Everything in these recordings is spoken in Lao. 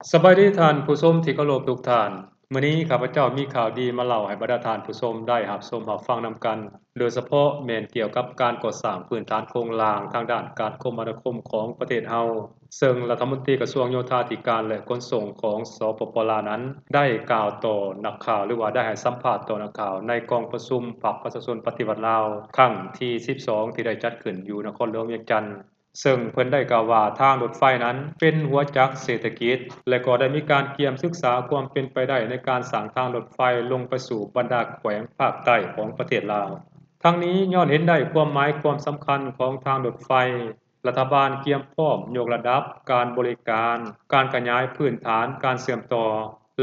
ສະບາຍດີທ່ານຜູ້ຊົມທີ່ເຄົາລົບທຸກທ່ານ. ມື້ນີ້ຂ້າພະເຈົ້າມີຂ່າວດີມາເລົ່າໃຫ້ບັນດາທ່ານຜູ້ຊົມໄດ້ຮັບຊົມຮັບຟັງນຳກັນ, ໂດຍສະເພາະແມ່ນກ່ຽວກັບການກໍ່ສ້າງພື້ນຖານໂຄງລ່າງທາງດ້ານການຄົມມະນາຄົມຂອງປະເທດເຮົາ, ເຊິ່ງລັດຖະມົນຕີກະຊວງໂຍທາທິການ ແລະ ຂົນສົ່ງຂອງ ສປປ ລາວ ນັ້ນ ໄດ້ກ່າວຕໍ່ນັກຂ່າວ ຫຼືວ່າໄດ້ໃຫ້ສຳພາດຕໍ່ນັກຂ່າວໃນກອງປະຊຸມພັກປະຊາຊົນປະຕິວັດລາວ ຄັ້ງທີສິບສອງ ທີ່ໄດ້ຈັດຂຶ້ນຢູ່ນະຄອນຫຼວງວຽງຈັນ. ເຊິ່ງເພິ່ນໄດ້ກ່າວວ່າ ທາງລົດໄຟນັ້ນເປັນຫົວຈັກເສດຖະກິດ ແລະ ກໍໄດ້ມີການກຽມສຶກສາຄວາມເປັນໄປໄດ້ໃນການສ້າງທາງລົດໄຟລົງໄປສູ່ບັນດາແຂວງພາກໃຕ້ຂອງປະເທດລາວ. ທັງນີ້ຍ້ອນເຫັນໄດ້ຄວາມໝາຍຄວາມສຳຄັນຂອງທາງລົດໄຟ, ລັດຖະບານກຽມພ້ອມຍົກລະດັບການບໍລິການ, ການຂະຫຍາຍພື້ນຖານການເຊື່ອມຕໍ່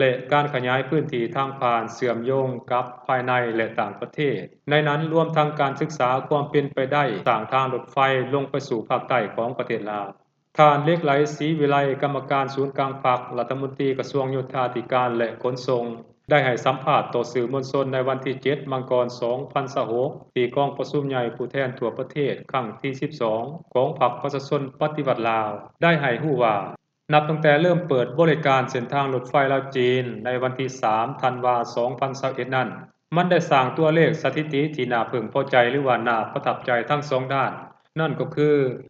ແລະ ການຂະຫຍາຍພື້ນທີ່ທາງຜ່ານເຊື່ອມໂຍງກັບພາຍໃນ ແລະ ຕ່າງປະເທດ, ໃນນັ້ນລວມທັງການສຶກສາຄວາມເປັນໄປໄດ້ສ້າງທາງລົດໄຟລົງໄປສູ່ພາກໃຕ້ຂອງປະເທດລາວ. ທ່ານ ເຫຼັກໄຫຼ ສີວິໄລ ກຳມະການສູນກາງພັກ, ລັດຖະມົນຕີກະຊວງໂຍທາທິການ ແລະ ຂົນສົ່ງ ໄດ້ໃຫ້ສຳພາດຕໍ່ສື່ມວນຊົນໃນວັນທີເຈັດ ມັງກອນ ສອງພັນຊາວຫົກ ທີ່ກອງປະຊຸມໃຫຍ່ຜູ້ແທນທົ່ວປະເທດຄັ້ງທີສິບສອງ ຂອງພັກປະຊາຊົນປະຕິວັດລາວ ໄດ້ໃຫ້ຮູ້ວ່າ ນັບຕັ້ງແຕ່ເລີ່ມເປີດບໍລິການເສັ້ນທາງລົດໄຟລາວ-ຈີນໃນວັນທີສາມ ທັນວາ ສອງພັນຊາວເອັດ ນັ້ນ, ມັນໄດ້ສ້າງຕົວເລກສະຖິຕິທີ່ໜ້າເພິ່ງພໍໃຈ ຫຼືວ່າໜ້າປະທັບໃຈທັງສອງດ້ານ, ນັ້ນກໍຄື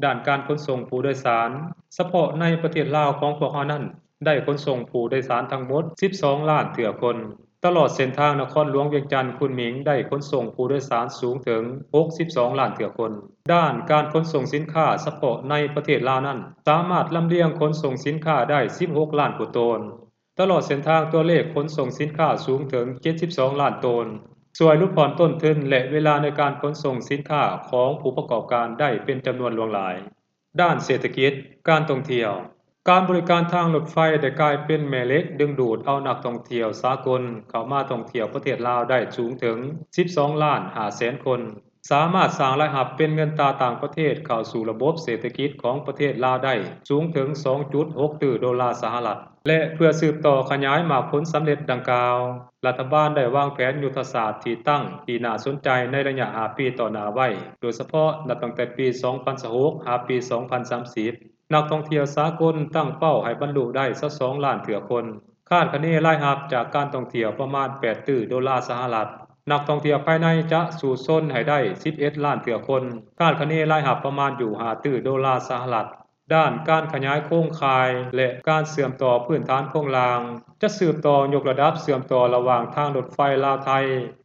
ດ້ານການຂົນສົ່ງຜູ້ໂດຍສານ. ສະເພາະໃນປະເທດລາວຂອງພວກເຮົານັ້ນ ໄດ້ຂົນສົ່ງຜູ້ໂດຍສານທັງໝົດສິບສອງລ້ານເທື່ອຄົນ. ຕະຫຼອດເສັ້ນທາງນະຄອນຫຼວງວຽງຈັນ-ຄຸນໝິງ ໄດ້ຂົນສົ່ງຜູ້ໂດຍສານສູງເຖິງຫົກສິບສອງລ້ານເທື່ອຄົນ. ດ້ານການຂົນສົ່ງສິນຄ້າສະເພາະໃນປະເທດລາວນັ້ນ ສາມາດລຳລຽງຂົນສົ່ງສິນຄ້າໄດ້ສິບຫົກລ້ານກວ່າໂຕນ. ຕະຫຼອດເສັ້ນທາງຕົວເລກຂົນສົ່ງສິນຄ້າສູງເຖິງເຈັດສິບສອງລ້ານໂຕນ, ຊ່ວຍຫຼຸດຜ່ອນຕົ້ນທຶນ ແລະ ເວລາໃນການຂົນສົ່ງສິນຄ້າຂອງຜູ້ປະກອບການໄດ້ເປັນຈຳນວນຫຼວງຫຼາຍ. ດ້ານເສດຖະກິດ, ການທ່ອງທ່ຽວ, ການບໍລິການທາງລົດໄຟໄດ້ກາຍເປັນແມ່ເຫຼັກດຶງດູດເອົານັກທ່ອງທ່ຽວສາກົນເຂົ້າມາທ່ອງທ່ຽວປະເທດລາວໄດ້ສູງເຖິງສິບສອງລ້ານຫ້າແສນຄົນ, ສາມາດສ້າງລາຍຮັບເປັນເງິນຕາຕ່າງປະເທດເຂົ້າສູ່ລະບົບເສດຖະກິດຂອງປະເທດລາວໄດ້ສູງເຖິງສອງຈຸດຫົກຕື້ໂດລາສະຫະລັດ ແລະ ເພື່ອສືບຕໍ່ຂະຫຍາຍໝາກຜົນສຳເລັດດັ່ງກ່າວ, ລັດຖະບານໄດ້ວາງແຜນຍຸດທະສາດທີ່ຕັ້ງທີ່ໜ້າສົນໃຈໃນໄລຍະຫ້າປີຕໍ່ໜ້າໄວ້, ໂດຍສະເພາະນັບຕັ້ງແຕ່ປີສອງພັນຊາວຫົກ ຫາປີສອງພັນສາມສິບ, ນັກທ່ອງທ່ຽວສາກົນຕັ້ງເປົ້າໃຫ້ບັນລຸໄດ້ຊາວສອງລ້ານເທື່ອຄົນ, ຄາດຄະເນລາຍຮັບຈາກການທ່ອງທ່ຽວປະມານແປດຕື້ໂດລາສະຫະລັດ, ນັກທ່ອງທ່ຽວພາຍໃນຈະສູ້ຊົນໃຫ້ໄດ້ສິບເອັດລ້ານເທື່ອຄົນ, ຄາດຄະເນລາຍຮັບປະມານຢູ່ຫ້າຕື້ໂດລາສະຫະລັດ. ດ້ານການຂະຫຍາຍໂຄງຂ່າຍ ແລະ ການເຊື່ອມຕໍ່ພື້ນຖານໂຄງລ່າງ ຈະສືບຕໍ່ຍົກລະດັບເຊື່ອມຕໍ່ລະຫວ່າງທາງລົດໄຟລາວ-ໄທ,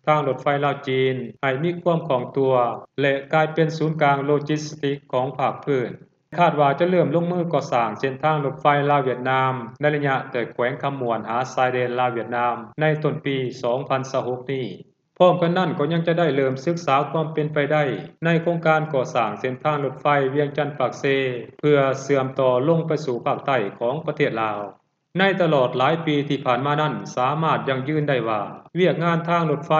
ທາງລົດໄຟລາວ-ຈີນ ໃຫ້ມີຄວາມຄ່ອງຕົວ ແລະ ກາຍເປັນສູນກາງໂລຈິສຕິກຂອງພາກພື້ນ. ຄາດວ່າຈະເລີ່ມລົງມືກໍ່ສ້າງເສັ້ນທາງລົດໄຟລາວ-ຫວຽດນາມ ໃນໄລຍະແຕ່ແຂວງຄຳມ່ວນຫາຊາຍແດນລາວ-ຫວຽດນາມ ໃນຕົ້ນປີສອງພັນຊາວຫົກນີ້. ພ້ອມກັນນັ້ນກໍຍັງຈະໄດ້ເລີ່ມສຶກສາຄວາມເປັນໄປໄດ້ໃນໂຄງການກໍ່ສ້າງເສັ້ນທາງລົດໄຟວຽງຈັນ-ປາກເຊ ເພື່ອເຊື່ອມຕໍ່ລົງໄປສູ່ພາກໃຕ້ຂອງປະເທດລາວ. ໃນຕະຫຼອດຫຼາຍປີທີ່ຜ່ານມານັ້ນ ສາມາດຢັ້ງຢືນໄດ້ວ່າ ວຽກງານທາງລົດໄຟ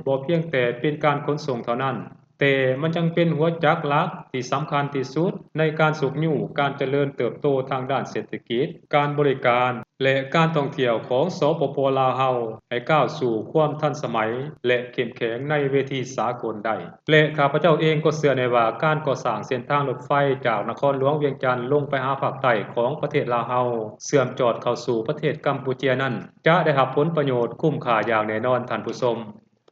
ບໍ່ພຽງແຕ່ເປັນການຂົນສົ່ງເທົ່ານັ້ນ, ແຕ່ມັນຍັງເປັນຫົວຈັກຫຼັກທີ່ສຳຄັນທີ່ສຸດໃນການຊຸກຍູ້ການຈະເລີນເຕີບໂຕທາງດ້ານເສດຖະກິດ, ການບໍລິການ ແລະ ການທ່ອງທ່ຽວຂອງ ສປປ ລາວ ເຮົາໃຫ້ກ້າວສູ່ຄວາມທັນສະໄໝ ແລະ ເຂັ້ມແຂງໃນເວທີສາກົນໄດ້. ແລະ ຂ້າພະເຈົ້າເອງກໍເຊື່ອແນ່ວ່າ ການກໍ່ສ້າງເສັ້ນທາງລົດໄຟຈາກນະຄອນຫຼວງວຽງຈັນລົງໄປຫາພາກໃຕ້ຂອງປະເທດລາວເຮົາ ເຊື່ອມຈອດເຂົ້າສູ່ປະເທດກຳປູເຈຍນັ້ນ ຈະໄດ້ຮັບຜົນປະໂຫຍດຄຸ້ມຄ່າຢ່າງແນ່ນອນ, ທ່ານຜູ້ຊົມ.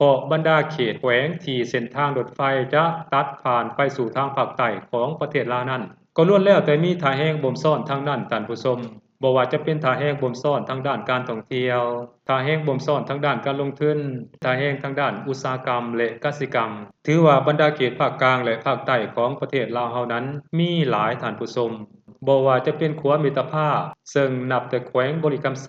ເພາະບັນດາເຂດແຂວງທີ່ເສັ້ນທາງລົດໄຟຈະຕັດຜ່ານໄປສູ່ທາງພາກໃຕ້ຂອງປະເທດລາວນັ້ນ ກໍລ້ວນແລ້ວແຕ່ມີທ່າແຮງບົ່ມຊ້ອນທັງນັ້ນ, ທ່ານຜູ້ຊົມ. ບໍ່ວ່າຈະເປັນທ່າແຮງບົ່ມຊ້ອນທາງດ້ານການທ່ອງທ່ຽວ, ທ່າແຮງບົ່ມຊ້ອນທາງດ້ານການລົງທຶນ, ທ່າແຮງທາງດ້ານອຸດສາຫະກຳ ແລະ ກະສິກຳ, ຖືວ່າບັນດາເຂດພາກກາງ ແລະ ພາກໃຕ້ຂອງປະເທດລາວເຮົານັ້ນມີຫຼາຍ, ທ່ານຜູ້ຊົມ. ບໍ່ວ່າຈະເປັນຂົວມິດຕະພາບ, ເຊິ່ງນັບແຕ່ແຂວງບໍລິຄຳໄຊ,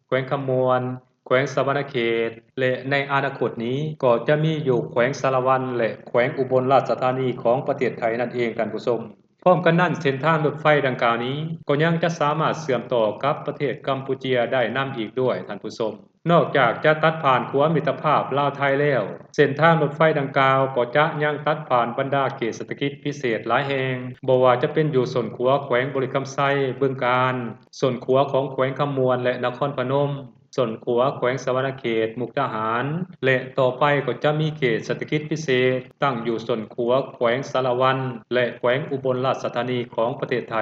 ແຂວງຄຳມ່ວນ, ແຂວງສະຫວັນນະເຂດ ແລະ ໃນອະນາຄົດນີ້ກໍຈະມີຢູ່ແຂວງສາລະວັນ ແລະ ແຂວງອຸບົນລາຊະທານີຂອງປະເທດໄທນັ້ນເອງ, ທ່ານຜູ້ຊົມ. ພ້ອມກັນນັ້ນ, ເສັ້ນທາງລົດໄຟດັ່ງກ່າວນີ້ກໍຍັງຈະສາມາດເຊື່ອມຕໍ່ກັບປະເທດກຳປູເຈຍໄດ້ນຳອີກດ້ວຍ, ທ່ານຜູ້ຊົມ. ນອກຈາກຈະຕັດຜ່ານຂົວມິດຕະພາບລາວ-ໄທແລ້ວ, ເສັ້ນທາງລົດໄຟດັ່ງກ່າວກໍຈະຍັງຕັດຜ່ານບັນດາເຂດເສດຖະກິດພິເສດຫຼາຍແຫ່ງ, ບໍ່ວ່າຈະເປັນຢູ່ສົ້ນຂົວແຂວງບໍລິຄຳໄຊ, ບຶງການ, ສົ້ນຂົວຂອງແຂວງຄຳມ່ວນ ແລະ ນະຄອນພະນົມ, ສົ້ນຂົວແຂວງສະຫວັນນະເຂດ, ມຸກດາຫານ ແລະ ຕໍ່ໄປກໍຈະມີເຂດເສດຖະກິດພິເສດຕັ້ງຢູ່ສົ້ນຂົວແຂວງສາລະວັນ ແລະ ແຂວງອຸບົນລາຊະທານີຂອງປະເທດໄທ.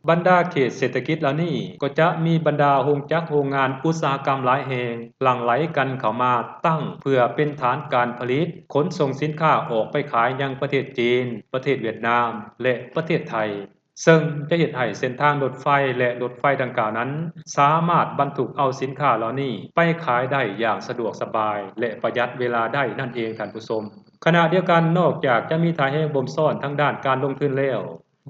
ບັນດາເຂດເສດຖະກິດເຫຼົ່ານີ້ ກໍຈະມີບັນດາໂຮງຈັກໂຮງງານອຸດສາຫະກຳຫຼາຍແຫ່ງ ຫຼັ່ງໄຫຼກັນເຂົ້າມາຕັ້ງ ເພື່ອເປັນຖານການຜະລິດ, ຂົນສົ່ງສິນຄ້າອອກໄປຂາຍຍັງປະເທດຈີນ, ປະເທດຫວຽດນາມ ແລະ ປະເທດໄທ, ເຊິ່ງຈະເຮັດໃຫ້ເສັ້ນທາງລົດໄຟ ແລະ ລົດໄຟດັ່ງກ່າວນັ້ນ ສາມາດບັນທຸກເອົາສິນຄ້າເຫຼົ່ານີ້ໄປຂາຍໄດ້ຢ່າງສະດວກສະບາຍ ແລະ ປະຢັດເວລາໄດ້ນັ້ນເອງທ່ານຜູ້ຊົມ. ຂະນະດຽວກັນ ນອກຈາກຈະມີທ່າແຮງບົ່ມຊ້ອນທາງດ້ານການລົງທຶນແລ້ວ,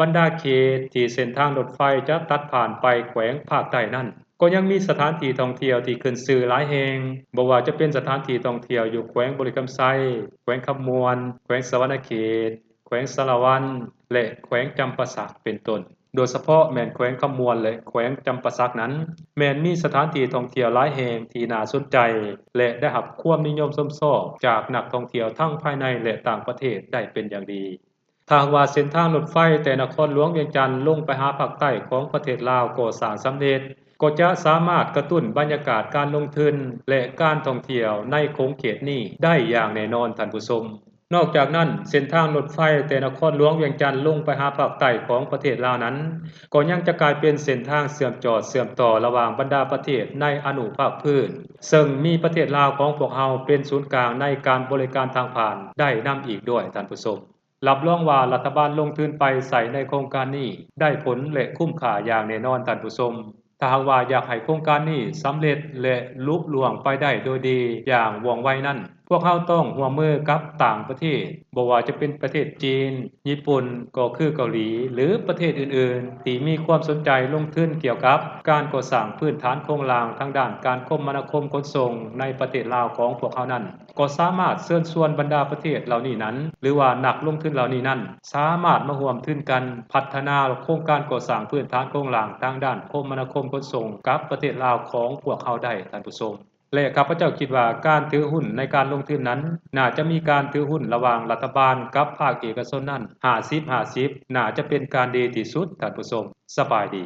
ບັນດາເຂດທີ່ເສັ້ນທາງລົດໄຟຈະຕັດຜ່ານໄປແຂວງພາກໃຕ້ນັ້ນ ກໍຍັງມີສະຖານທີ່ທ່ອງທ່ຽວທີ່ຂຶ້ນຊື່ຫຼາຍແຫ່ງ, ບໍ່ວ່າຈະເປັນສະຖານທີ່ທ່ອງທ່ຽວຢູ່ແຂວງບໍລິຄຳໄຊ, ແຂວງຄຳມ່ວນ, ແຂວງສະຫວັນນະເຂດ, ແຂວງສາລະວັນ ແລະ ແຂວງຈຳປາສັກ ເປັນຕົ້ນ. ໂດຍສະເພາະແມ່ນແຂວງຄຳມ່ວນ ແລະ ແຂວງຈຳປາສັກນັ້ນ ແມ່ນມີສະຖານທີ່ທ່ອງທ່ຽວຫຼາຍແຫ່ງທີ່ໜ້າສົນໃຈ ແລະ ໄດ້ຮັບຄວາມນິຍົມຊົມຊອບຈາກນັກທ່ອງທ່ຽວທັງພາຍໃນ ແລະ ຕ່າງປະເທດໄດ້ເປັນຢ່າງດີ. ຖ້າຫາກວ່າເສັ້ນທາງລົດໄຟແຕ່ນະຄອນຫຼວງວຽງຈັນລົງໄປຫາພາກໃຕ້ຂອງປະເທດລາວກໍ່ສ້າງສຳເລັດ, ກໍຈະສາມາດກະຕຸ້ນບັນຍາກາດການລົງທຶນ ແລະ ການທ່ອງທ່ຽວໃນຂົງເຂດນີ້ໄດ້ຢ່າງແນ່ນອນທ່ານຜູ້ຊົມ. ນອກຈາກນັ້ນ, ເສັ້ນທາງລົດໄຟແຕ່ນະຄອນຫຼວງວຽງຈັນລົງໄປຫາພາກໃຕ້ຂອງປະເທດລາວນັ້ນ ກໍຍັງຈະກາຍເປັນເສັ້ນທາງເຊື່ອມຈອດເຊື່ອມຕໍ່ລະຫວ່າງບັນດາປະເທດໃນອະນຸພາກພື້ນ, ເຊິ່ງມີປະເທດລາວຂອງພວກເຮົາເປັນສູນກາງໃນການບໍລິການທາງຜ່ານໄດ້ນຳອີກດ້ວຍທ່ານຜູ້ຊົມ. ຮັບຮອງວ່າລັດຖະບານລົງທຶນໄປໃສ່ໃນໂຄງການນີ້ໄດ້ຜົນ ແລະ ຄຸ້ມຄ່າຢ່າງແນ່ນອນທ່ານຜູ້ຊົມ. ຖ້າຫາກວ່າຢາກໃຫ້ໂຄງການນີ້ສຳເລັດ ແລະ ລຸລ່ວງໄປໄດ້ໂດຍດີຢ່າງວ່ອງໄວນັ້ນ, ພວກເຮົາຕ້ອງຮ່ວມມືກັບຕ່າງປະເທດ, ບໍ່ວ່າຈະເປັນປະເທດຈີນ, ຍີ່ປຸ່ນ, ກໍຄືເກົາຫຼີ ຫຼື ປະເທດອື່ນໆ ທີ່ມີຄວາມສົນໃຈລົງທຶນກ່ຽວກັບການກໍ່ສ້າງພື້ນຖານໂຄງລ່າງທາງດ້ານການຄົມມະນາຄົມຂົນສົ່ງໃນປະເທດລາວຂອງພວກເຮົານັ້ນ. ກໍສາມາດເຊີນຊວນບັນດາປະເທດເຫຼົ່ານີ້ນັ້ນ ຫຼືວ່ານັກລົງທຶນເຫຼົ່ານີ້ນັ້ນ ສາມາດມາຮ່ວມທຶນກັນພັດທະນາໂຄງການກໍ່ສ້າງພື້ນຖານໂຄງລ່າງທາງດ້ານຄົມມະນາຄົມຂົນສົ່ງກັບປະເທດລາວຂອງພວກເຮົາໄດ້ທ່ານຜູ້ຊົມ. ແລະ ຂ້າພະເຈົ້າຄິດວ່າການຖືຫຸ້ນໃນການລົງທຶນນັ້ນ ໜ້າຈະມີການຖືຫຸ້ນລະຫວ່າງລັດຖະບານກັບພາກເອກະຊົນນັ້ນ ຫ້າສິບຫ້າສິບ ໜ້າຈະເປັນການດີທີ່ສຸດທ່ານຜູ້ຊົມ. ສະບາຍດີ.